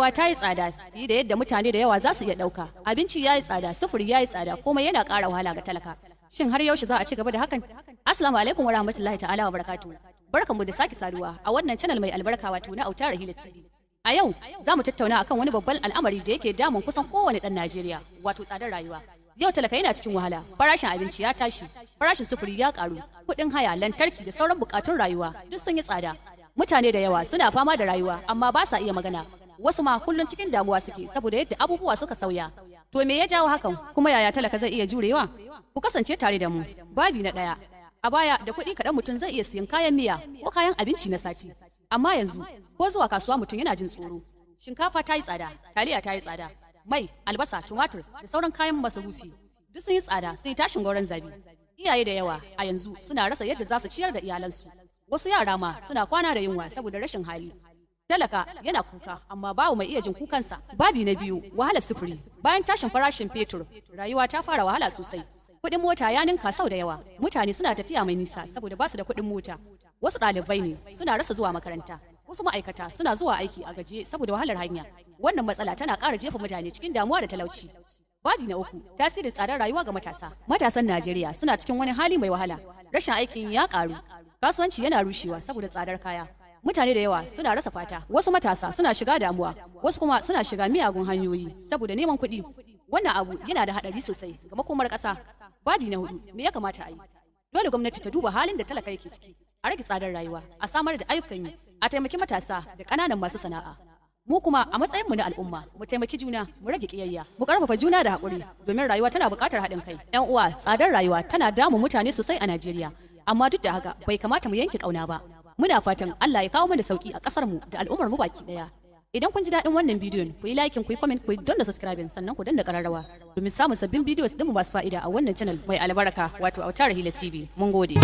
Rayuwa ta yi tsada fiye da yadda mutane da yawa za su iya ɗauka. Abinci ya yi tsada, sufuri ya yi tsada, komai yana ƙara wahala ga talaka. Shin har yaushe za a ci gaba da hakan? Assalamu alaikum wa rahmatullahi ta'ala wa barakatuh. Barkanmu da sake saduwa a wannan channel mai albarka, wato na Auta Rahila TV. A yau za mu tattauna akan wani babban al'amari da yake damun kusan kowane ɗan Najeriya, wato tsadar rayuwa. Yau talaka yana cikin wahala, farashin abinci ya tashi, farashin sufuri ya karu, kuɗin haya, lantarki da sauran bukatun rayuwa duk sun yi tsada. Mutane da yawa suna fama da rayuwa, amma ba sa iya magana. Wasu ma kullum cikin damuwa suke saboda yadda abubuwa suka sauya. To, me ya jawo hakan? Kuma yaya talaka zai iya jurewa? Ku kasance tare da mu. Babi na ɗaya. A baya, da kuɗi kaɗan mutum zai iya siyan kayan miya ko kayan abinci na sati. Amma yanzu ko zuwa kasuwa mutum yana jin tsoro. Shinkafa ta yi tsada, taliya ta yi tsada, mai, albasa, tumatur da sauran kayan masarufi duk sun yi tsada, sun yi tashin gwauron zabi. Iyaye da yawa a yanzu suna rasa yadda za su ciyar da iyalansu. Wasu yara ma suna kwana da yunwa saboda rashin hali. Talaka yana kuka, amma babu mai iya jin kukansa. Babi na biyu, wahalar sufuri. Bayan tashin farashin fetur, rayuwa ta fara wahala sosai. Kuɗin mota ya ninka sau da yawa. Mutane suna tafiya mai nisa saboda ba su da kuɗin mota. Wasu ɗalibai ne suna rasa zuwa makaranta. Wasu ma'aikata suna zuwa aiki a gajiye saboda wahalar hanya. Wannan matsala tana ƙara jefa mutane cikin damuwa da talauci. Babi na uku, tasirin tsadar rayuwa ga matasa. Matasan Najeriya suna cikin wani hali mai wahala. Rashin aikin ya ƙaru. Kasuwanci yana rushewa saboda tsadar kaya. Mutane da yawa suna rasa fata. Wasu matasa suna shiga damuwa, wasu kuma suna shiga miyagun hanyoyi saboda neman kuɗi. Wannan abu yana da haɗari sosai ga makomar ƙasa. Babi na hudu, me ya kamata a yi? Dole gwamnati ta duba halin da talaka yake ciki, a rage tsadar rayuwa, a samar da ayyukan yi, a taimaki matasa da ƙananan masu sana'a. Mu kuma a matsayinmu na al'umma, mu taimaki juna, mu rage kiyayya, mu karfafa juna da haƙuri, domin rayuwa tana buƙatar haɗin kai. Yan uwa, tsadar rayuwa tana damun mutane sosai a Najeriya, amma duk da haka bai kamata mu yanke ƙauna ba. Muna fatan Allah ya kawo mana sauki a ƙasar mu da al'ummar mu baki ɗaya. Idan kun ji daɗin wannan bidiyon, ku yi like, ku yi comment, ku yi danna subscribing, sannan ku danna ƙararrawa domin samun sabbin videos ɗinmu masu fa'ida a wannan channel mai albarka, wato Auta Rahila TV. Mun gode.